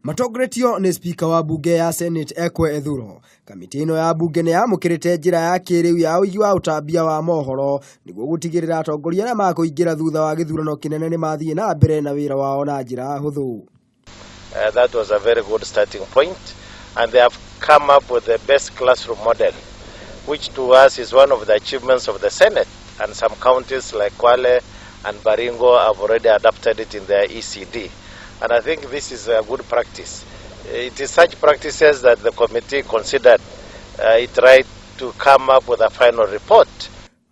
Matongoretio nĩ spika wa mbunge ya Senate Ekwe Ethuro, kamĩtĩ ĩno ya mbunge nĩ yamũkĩrĩte njĩra ya kĩrĩu ya ũigi wa ũtambia wa mohoro nĩguo gũtigĩrĩra atongoria arĩa makũingĩra thutha wa gĩthurano kĩnene nĩ mathiĩ na mbere na wĩra wao na njĩra hũthũ. That was a very good starting point, and they have come up with the best classroom model, which to us is one of the achievements of the Senate. And some counties like Kwale and Baringo have already adopted it in their ECD. And I think this is a good practice. It is such practices that the committee considered it right to come up with a final report.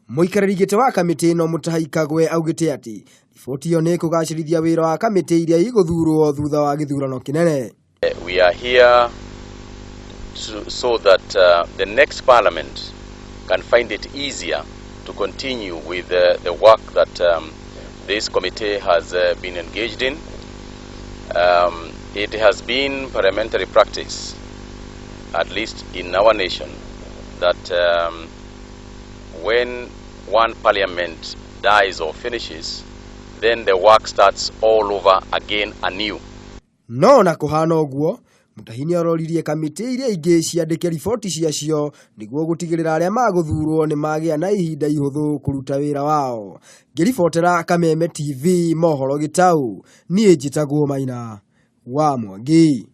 Mũikarĩri gĩtĩ wa kamĩtĩ ĩno Mutahi Kagwe augĩte atĩ riboti ĩyo nĩ ĩkũgacĩrithia wĩra wa kamĩtĩ iria igũthurwo thutha wa gĩthurano kĩnene. We are here so that the next parliament can find it easier to continue with the work that this committee has been engaged in. It has been parliamentary practice, at least in our nation, that when one parliament dies or finishes, then the work starts all over again anew. No na kũhana ũguo, Mutahi nĩororirie kamĩtĩ iria ingĩ ciandĩke riboti ciacio nĩguo gũtigĩrĩra arĩa magũthurwo nĩ magĩa na ihinda ihũthũ kũruta wĩra wao. Ngĩribotera Kameme TV mohoro Gĩtaũ, niĩ njĩtagwo Maina wa Mwangi.